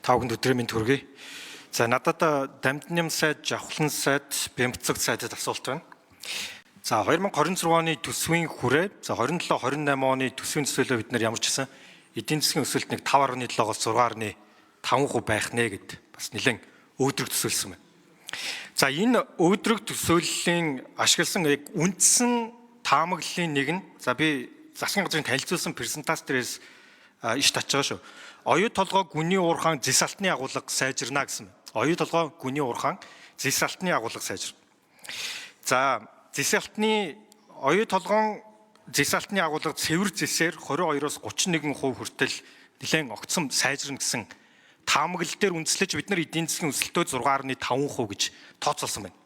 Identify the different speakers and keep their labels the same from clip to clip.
Speaker 1: Та бүхэнд өдрийн мэнд хүргэе. За надад Дамдинням сайд, Жавхлан сайд, Бямбцэг сайдад асуулт байна. За 2026 оны төсвийн хүрээ, за 27 28 оны төсвийн төсөөлөө бид нар ямар ч гэсэн эдийн засгийн өсөлт нэг 5.7-оос 6.5% байх нэ гэд бас нэлээд өөдрөг төсөөлсөн байна. За энэ өөдрөг төсөөллийн ашигласан яг үндсэн таамаглалын нэг нь за би засгийн газрын танилцуулсан презентац дээрээс иш татж байгаа шүү. Оюу толгой гүний уурхаан зэс алтны агуулга сайжирна гэсэн. Оюу толгой гүний уурхаан зэс алтны агуулга сайжирна. За зэс алтны оюу толгоон зэс алтны агуулга цэвэр зэсээр 22-оос 31% хүртэл нэлээд огцом сайжирна гэсэн таамаглал дээр үндэслэж бид нар эдийн засгийн өсөлтөө 6.5% гэж тооцоолсон байна.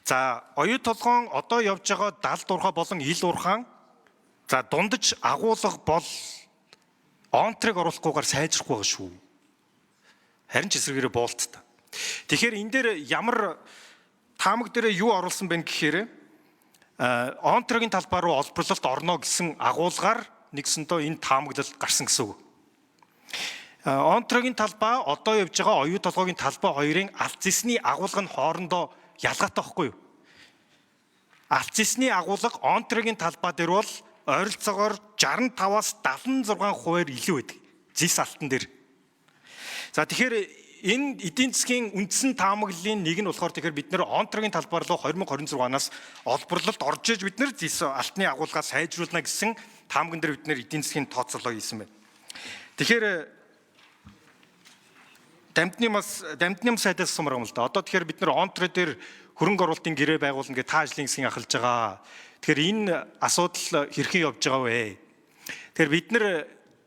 Speaker 1: За оюу толгоон одоо явж байгаа далд уурхай болон ил уурхаан за дундаж агуулга бол онтрыг оруулахгүйгээр сайжрахгүй байгаа шүү. Харин ч эсрэгээрээ буулттай. Тэгэхээр энэ дээр ямар таамаг дээрээ юу оруулсан бэ гэхээр онтрогийн талбай руу олборлолт орно гэсэн агуулгаар нэгсэндөө энэ таамаглал гарсан гэсэн үг. Онтрогийн талбай одоо явж байгаа оюу толгойн талбай хоёрын алт зэсний агуулга нь хоорондоо ялгаатай байхгүй юу? Алт зэсний агуулга онтрогийн талбай дээр бол ойролцоогоор 65-аас 76%-аар илүү байдаг. Зэс алтан дээр. За тэгэхээр энэ эдийн засгийн үндсэн таамаглалын нэг нь болохоор тэгэхээр бид нэр онтрогийн талбай руу 2026 оноос олборлолт орж иж бид нэр зэс алтны агуулгаа сайжруулна гэсэн таамган дээр бид нэр эдийн засгийн тооцоолоо хийсэн байна. Тэгэхээр Дамдинням сайдаас сумраг юм л да. Одоо тэгэхээр бид нэр онтро дээр хөрөнгө оруулалтын гэрээ байгуулна гэж та ажлын хэсгийн ахалж байгаа. Тэгэхээр энэ асуудал хэрхэн явж байгаа вэ? Тэгэхээр бид нэр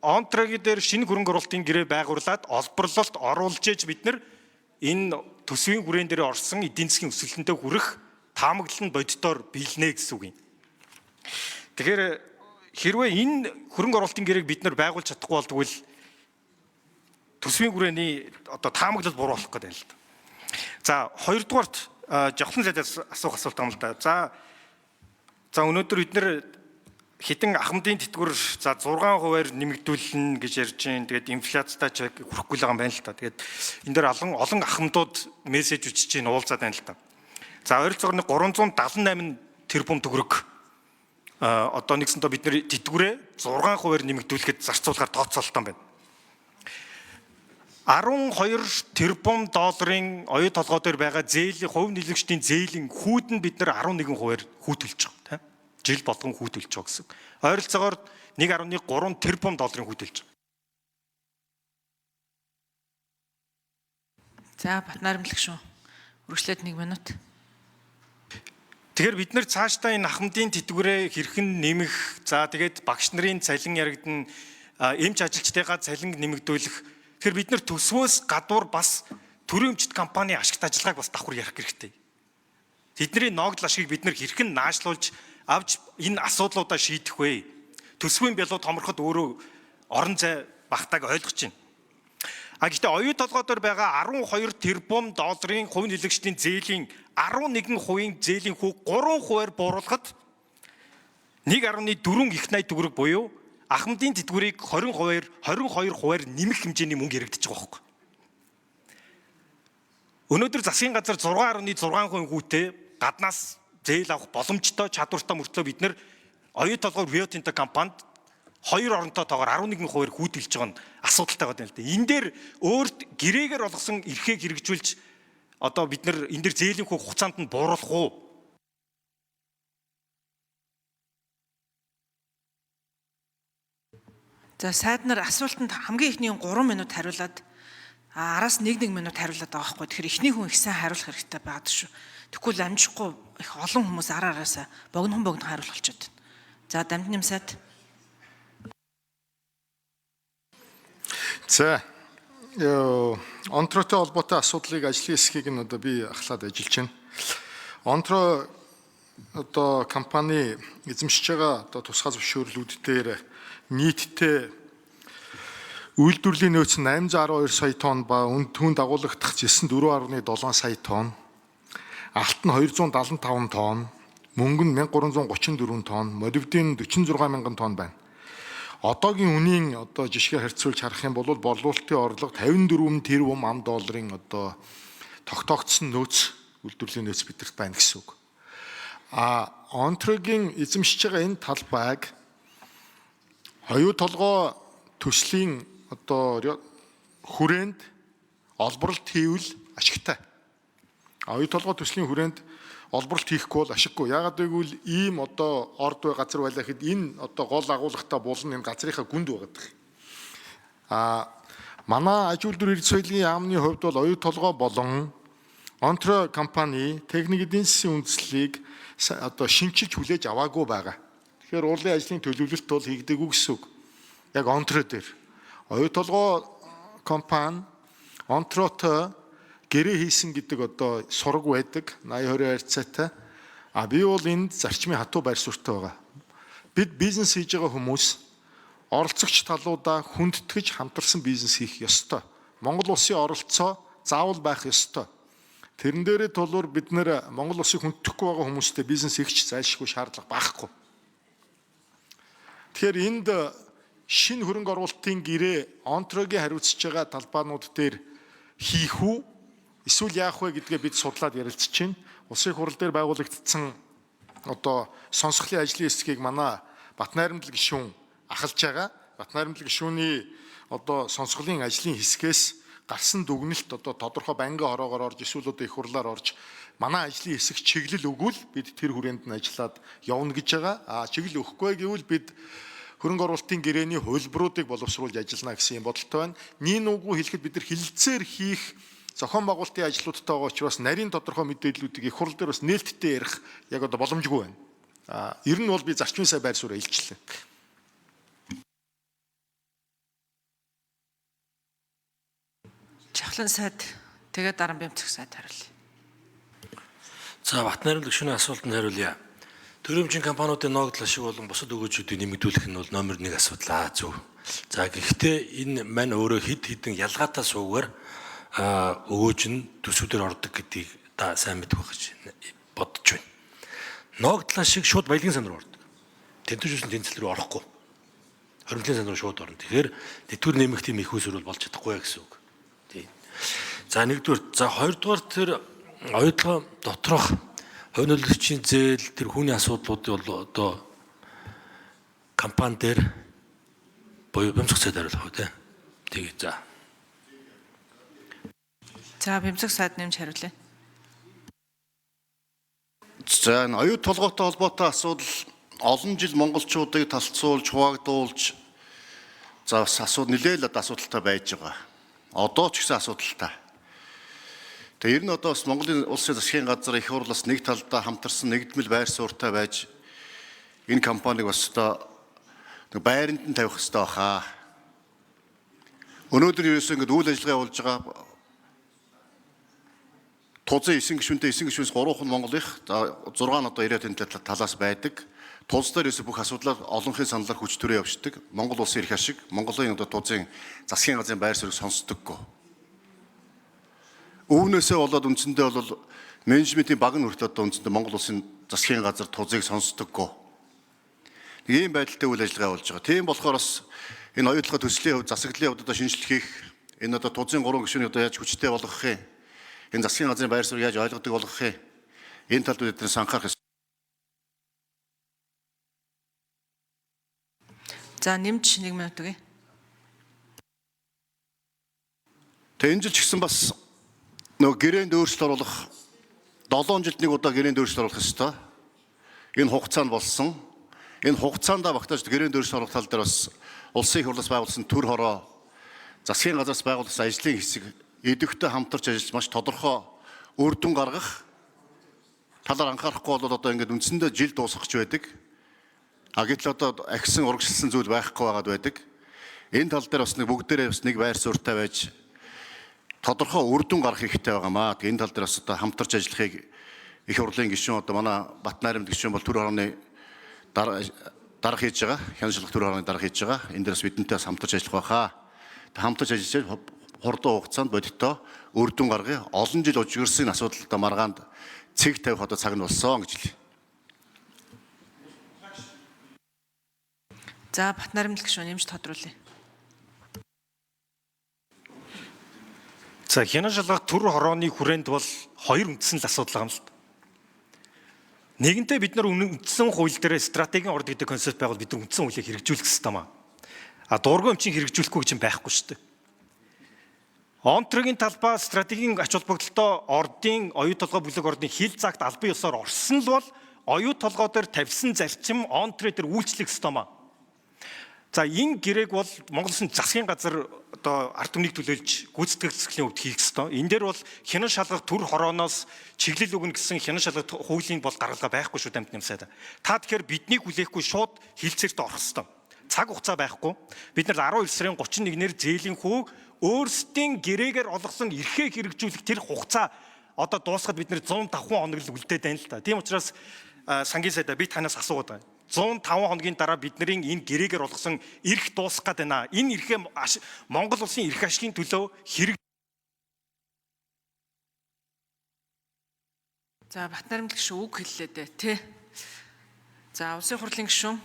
Speaker 1: онтрогийн дээр шинэ хөрөнгө оруулалтын гэрээ байгуулад олборлолт оруулж иж бид нар энэ төсвийн хүрээн дээр орсон эдийн засгийн өсөлтөндөө хүрэх таамаглал нь бодитоор биелнэ гэсэн үг юм. Тэгэхээр хэрвээ энэ хөрөнгө оруулалтын гэрээг бид нар байгуулж чадахгүй бол тэгвэл төсвийн хүрээний одоо таамаглал буруу болох гэдэг юм л да. За хоёрдугаарт Жавхлан сайдаас асуух асуулт юм л да. За өнөөдөр бид нар хитэн ахмадын тэтгэвэр за 6%-аар нэмэгдүүлнэ гэж ярьж байна. Тэгээд инфляцтай ч хүрэхгүй л байгаа юм байна л та. Тэгээд энэ дээр олон ахмадууд мессеж бичиж байна, уулзаад байна л та. За ойролцоогоор 378 тэрбум төгрөг одоо нэгсэндээ бид нэр тэтгэврээ 6%-аар нэмэгдүүлэхэд зарцуулахаар тооцоолтон байна. 12 тэрбум долларын оюу толгой дээр байгаа зээлийн хувь нийлэгчдийн зээлийн хүүд нь бид нар 11%-аар хүү төлж байгаа тийм. Жил болгон хүү төлж байгаа гэсэн. Ойролцоогоор 1.3 тэрбум долларын хүү төлж байгаа.
Speaker 2: За Батнарамлаг шүү. Үргэлжлээд 1 минут.
Speaker 1: Тэгэхээр бид нар цаашдаа энэ ахмадын тэтгэврээ хэрхэн нэмэх, за тэгээд багш нарын цалин яригдана, эмч ажилчдынхаа цалинг нэмэгдүүлэх. Тэгэхээр бид нар төсвөөс гадуур бас төрийн өмчт компани ашигт ажиллагааг бас давхар ярих хэрэгтэй. Тэдний ногдол ашгийг бид нар хэрхэн наашлуулж авч энэ асуудлуудаа шийдэх вэ? Төсвийн бялуу томорход өөрөө орон зай багтааг ойлгож байна. А гэхдээ оюу толгой дээр байгаа 12 тэрбум долларын хувь нөлөөгчдийн зээлийн 11%-ийн зээлийн хүүг 3%-аар бууруулахад 1.4 их 80 төгрөг буюу ахмадын тэтгэврийг 20%-аар 22%-аар нэмэх хэмжээний мөнгө яригдчих байгаа байхгүй. Өнөөдөр засгийн газар 6.6% хүүтэй гаднаас зээл авах боломжтой чадвартай мөртлөө бид нэр оюу толгой Rio Tinto компанид хоёр оронтой тоогоор 11%-аар хүүтэлж байгаа нь асуудалтай байгаа юм л да. Энэ дээр өөрт гэрээгээр олгосон эрхээ хэрэгжүүлж одоо бид нар энэ дээр зээлийн хүү хугацаанд нь бууруулах уу?
Speaker 2: За сайд нар асуултанд хамгийн эхний 3 минут хариулаад араас 1 минут хариулаад байгаа байхгүй. Тэгэхээр эхний хүн их сайн хариулах хэрэгтэй байгаад шүү. Тэгвэл амжихгүй их олон хүмүүс ар араасаа богинохон хариулах болчиход байна. За Дамдинням сайд.
Speaker 3: За онтротой холбоотой асуудлыг ажлын хэсгийг нь одоо би ахлаад ажиллаж байна. Онтро одоо компани эзэмшиж байгаа одоо тусгай зөвшөөрлүүд дээр нийтдээ үйлдвэрлэлийн нөөц нь 812 сая тонн ба түүнд дагуулгадах зэс нь 4.7 сая тонн, алт нь 275 тонн, мөнгө нь 1334 тонн, молибден 46 мянган тонн байна. Одоогийн үнийн одоо жишгээр харьцуулж харах юм бол борлуулалтын орлого 54 тэрбум ам долларын одоо тогтоогдсон нөөц, үйлдвэрлэлийн нөөц бидэрт байна гэсэн үг. А Онтрогийн эзэмшиж байгаа энэ талбайг оюу толгой төслийн одоо хүрээнд олборлолт хийвэл ашигтай. Оюу толгой төслийн хүрээнд олборлолт хийхгүй бол ашиггүй. Яагаад гэвэл ийм одоо орд бай газар байлаа гэхэд энэ одоо гол агуулгатай булан энэ газрынхаа гүнд байгаад байгаа. А манай аж үйлдвэр эрд соёлын яамны хувьд бол оюу толгой болон Онтро компани техник эдийн засгийн үндслийг одоо шинчилж хүлээж аваагүй байгаа. Тэгэхээр уулын ажлын төлөвлөлт бол хийгдээгүй гэсэн үг. Яг Онтро дээр. Оюу толгой компани Онтротой гэрээ хийсэн гэдэг одоо сураг байдаг 80 20 харьцаатай. А би бол энд зарчмын хатуу байр суурьтай байгаа. Бид бизнес хийж байгаа хүмүүс оролцогч талуудаа хүндэтгэж хамтарсан бизнес хийх ёстой. Монгол улсын оролцоо заавал байх ёстой. Тэрэн дээрээ тулуур бид нэр Монгол улсыг хүндэтгэхгүй байгаа хүмүүстэй бизнес хийх ч зайлшгүй шаардлага байхгүй. Тэгэхээр энд шинэ хөрөнгө оруулалтын гэрээ Онтрогийн хариуцж байгаа талбайнууд дээр хийх үү эсвэл яах вэ гэдгээ бид судлаад ярилцж байна. Улсын хурал дээр байгуулагдсан одоо сонсголын ажлын хэсгийг манай Батнайрамдал гишүүн ахалж байгаа. Батнайрамдал гишүүний одоо сонсголын ажлын хэсгээс гарсан дүгнэлт одоо тодорхой байнгын хороогоор орж эсвэл одоо их хурлаар орж манай ажлын хэсэг чиглэл өгвөл бид тэр хүрээнд нь ажиллаад явна гэж байгаа. А чиглэл өгөхгүй гэвэл бид хөрөнгө оруулалтын гэрээний хувилбаруудыг боловсруулж ажиллана гэсэн юм бодолтой байна. Нин үгүй хэлэхэд бид нар хилэлцээр хийх зохион байгуулалтын ажлуудтай байгаа учраас нарийн тодорхой мэдээллүүдийг их хурл дээр бас нээлттэй ярих яг одоо боломжгүй байна. А ер нь бол би зарчмын сай байр сууриа илчлээ.
Speaker 2: Жавхлан сайд тэгээд дараа нь Бямцэг сайд хариулъя.
Speaker 4: За Батнайрамдал гишүүний асуултанд хариулъя. Төрөмжийн компаниудын ногдол ашиг болон бусад өгөөжүүдийг нэмэгдүүлэх нь бол номер 1 асуудал аа зөв. За гэхдээ энэ мань өөрөө хэд хэдэн ялгаатай суугаар өгөөж нь төсвүүдээр ордог гэдгийг та сайн мэдэх байх гэж бодож байна. Ногдол ашиг шууд баялагын сан руу ордог. Тэнцвэржүүлсэн тэнцэл рүү орохгүй. Хоримтлын сан руу шууд орно. Тэгэхээр тэтгэвэр нэмэх тийм их усүр бол болж чадахгүй гэсэн үг. Тийм. За нэгдүгээр, за хоёрдугаар тэр оюутлага доторх хувь нөлөөлөгчийн зээл тэр хүний асуудлуудыг бол одоо компани дээр буюу бямцх сайд хариулах үү те. Тэгээ за.
Speaker 2: За Бямцэг сайд нэмж хариулъя.
Speaker 5: За энэ оюу толгойтой холбоотой асуудал олон жил монголчуудыг талцуулж, хуваагдуулж за бас асуудал нэлээд л асуудалтай байж байгаа. Одоо ч гэсэн асуудалтай. Тэгээ ер нь одоо бас Монголын улсын засгийн газар их хурлаас нэг талдаа хамтарсан нэгдмэл байр суурьтай байж энэ компаниг бас одоо нэг байранд нь тавих хэрэгтэй баха. Өнөөдөр ерөөсөө ингэж үйл ажиллагаа явуулж байгаа Тузын 9 гишүүнтэй 9 гишүүнээс 3 нь Монгол их, за 6 нь одоо 90 тэнтэй талаас байдаг. Туз дээр ерөөсөө бүх асуудлаар олонхын саналаар хүч төрөө явждаг. Монгол улсын эрх ашиг, Монголын одоо тузын засгийн газрын байр суурийг сонсдоггүй. Үүнээсээ болоод үндсэндээ бол менежментийн баг нь хүртэл одоо үндсэндээ Монгол улсын засгийн газар тузыг сонсдоггүй. Нэг ийм байдалтай үйл ажиллагаа явуулж байгаа. Тийм болохоор бас энэ оюутлага төслийн хувьд, засаглалын хувьд одоо шинжлэх хийх, энэ одоо тузын 3 гишүүнийг одоо яаж хүчтэй болгох юм? Энэ засгийн газрын байр суурийг яаж ойлгодог болгох юм? Энэ талд бид нар анхаарах ёстой.
Speaker 2: За нэмж 1 минут өгье.
Speaker 5: Тэгээ энэ жил ч гэсэн бас нөгөө гэрээнд өөрчлөлт оруулах 7 жилд нэг удаа гэрээнд өөрчлөлт оруулах ёстой. Энэ хугацаа нь болсон. Энэ хугацаанд багтааж гэрээнд өөрчлөлт оруулах тал дээр бас улсын их хурлаас байгуулсан төр хороо засгийн газраас байгуулсан ажлын хэсэг идэвхтэй хамтарч ажиллаж маш тодорхой үр дүн гаргах талаар анхаарахгүй бол одоо ингээд үндсэндээ жил дуусгах гэж байдаг. А гэтэл одоо агсан урагшилсан зүйл байхгүй байгаад байдаг. Энэ тал дээр бас нэг бүгдээрээ бас нэг байр суурьтай байж тодорхой үр дүн гаргах хэрэгтэй байгаамаа. Энэ тал дээр бас одоо хамтарч ажиллахыг их хурлын гишүүн одоо манай Батнайрамд гишүүн бол төр хорооны дарга хийж байгаа. Хяналт шалгах төр хорооны дарга хийж байгаа. Энэ дээр бас бидэнтэй бас хамтарч ажиллах байхаа. Хамтарч ажиллаж хурдан хугацаанд бодиттой үр дүн гаргая. Олон жил ужигирсан асуудал одоо маргаанд цэг тавих одоо цаг нь болсон гэж хэлье.
Speaker 2: За Батнаримлаг гишүүн нэмж тодруулъя.
Speaker 1: За хянан шалгах төр хорооны хүрээнд бол хоёр үндсэн л асуудал байгаа юм л да. Нэгэнтээ бид нар үндсэн хууль дээр стратегийн орд гэдэг концепт байгуул бид нар үндсэн хуулийг хэрэгжүүлэх хэрэгтэй юм аа. А дургүй юм чинь хэрэгжүүлэхгүй гэж юм байхгүй шүү дээ. Онтрогийн талбай стратегийн ач холбогдолтой ордын оюу толгой бүлэг ордын хил цагт албан ёсоор орсон л бол оюу толгой дээр тавьсан зарчим онтро дээр үйлчлэх ёстой юм аа. За энэ гэрээг бол Монгол Улсын засгийн газар одоо ард түмнийг төлөөлж гүйцэтгэх засгийн хувьд хийх ёстой. Энэ дээр бол хянан шалгах төр хорооноос чиглэл өгнө гэсэн хянан шалгах хуулийн бол гаргалгаа байхгүй шүү дээ амт сайд. Та тэгэхээр биднийг хүлээхгүй шууд хилцээрт орох ёстой. Цаг хугацаа байхгүй. Бид нар 12 сарын 31-ээр зээлийн хүүг өөрсдийн гэрээгээр олгосон эрхээ хэрэгжүүлэх тэр хугацаа одоо дуусахад бид нэр 105 хоног л үлдээд байна л та. Тийм учраас сангийн сайдаа би танаас асуугаад байна. 105 хоногийн дараа бидний энэ гэрээгээр олгосон эрх дуусах гээд байна. Энэ эрхээ Монгол улсын эрх ашигын төлөө хэрэг
Speaker 2: За Батнаримлаг гишүүн үг хэллээ дээ тий. За улсын хурлын гишүүн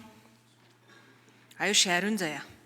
Speaker 2: Аюуш Ариун заяа.